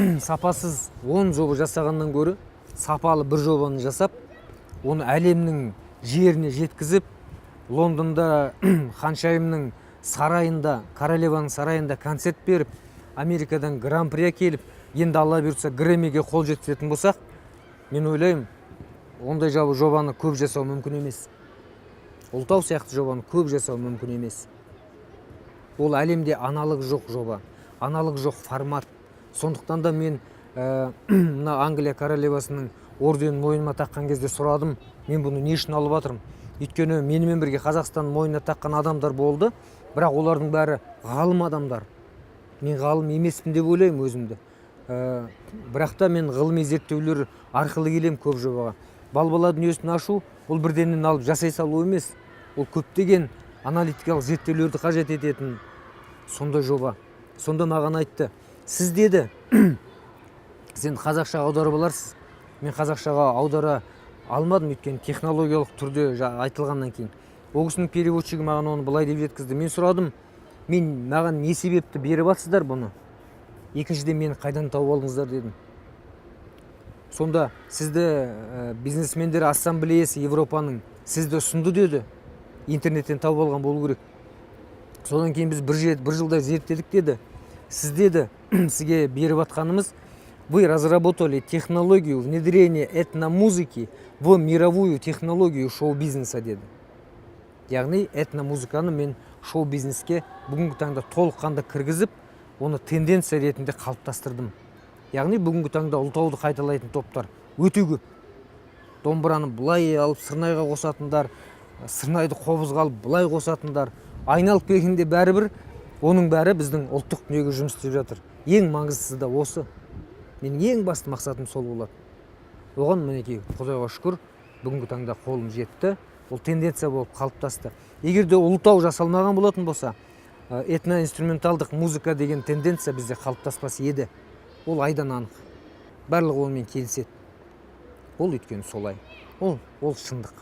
Сапасыз 10 жоба жасағаннан гөрі сапалы бір жобаны жасап, оны әлемнің жеріне жеткізіп, Лондонда ханшайымның сарайында, королеваның сарайында концерт беріп, Америкадан гран-при әкеліп, енді, Алла бұйыртса, Грэммиге қол жеткізетін болсақ, мен ойлаймын, ондай жобаны көп жасау мүмкін емес. Ұлытау сияқты жобаны көп жасау мүмкін емес. Ол әлемде аналог жоқ жоба, аналог жоқ формат. Сондықтан да мен мына Англия королевасының орденін мойныма таққан кезде сұрадым: мен бұны не үшін алып жатырмын? Өйткені менімен бірге Қазақстан мойнына таққан адамдар болды, бірақ олардың бәрі ғалым адамдар. Мен ғалым емеспін деп ойлаймын өзімді. Бірақ та мен ғылыми зерттеулер арқылы келемін көп жобаға. Балбала дүниесін ашу ол бірденен алып жасай салу емес, ол көптеген аналитикалық зерттеулерді қажет ететін сондай жоба. Сонда маған айтты: «Сіз, – деді, – сен қазақшаға аударып аларсыз». Мен қазақшаға аудара алмадым, өйткені технологиялық түрде айтылғаннан кейін ол кісінің переводчигі маған оны былай деп жеткізді. Мен сұрадым: мен маған не себепті беріп жатсыздар бұны, екіншіден, мені қайдан тауып алдыңыздар дедім. Сонда «Сізді бизнесмендер ассамблеясы Европаның сізді ұсынды», – деді. Интернеттен тауып алған болу керек. Содан кейін «Біз бір жылдай зерттедік», – деді. «Сіз, – деді, – сізге беріп жатқанымыз, вы разработали технологию внедрения этномузыки в мировую технологию шоу-бизнеса», – деді. Яғни этномузыканы мен шоу бизнеске бүгінгі таңда толыққанды кіргізіп, оны тенденция ретінде қалыптастырдым. Яғни бүгінгі таңда Ұлытауды қайталайтын топтар өте көп: домбыраны былай алып сырнайға қосатындар, сырнайды қобызға алып былай қосатындар. Айналып келгенде бәрібір оның бәрі біздің ұлттық дүниеге жұмыс істеп жатыр. Ең маңыздысы да осы. Менің ең басты мақсатым сол болады. Оған, мінекей, Құдайға шүкір, бүгінгі таңда қолым жетті. Ол тенденция болып қалыптасты. Егер де Ұлытау жасалмаған болатын болса, этноинструменталдық музыка деген тенденция бізде қалыптаспас еді. Ол айдан анық, барлығы онымен келіседі. Ол өйткені солай, ол шындық.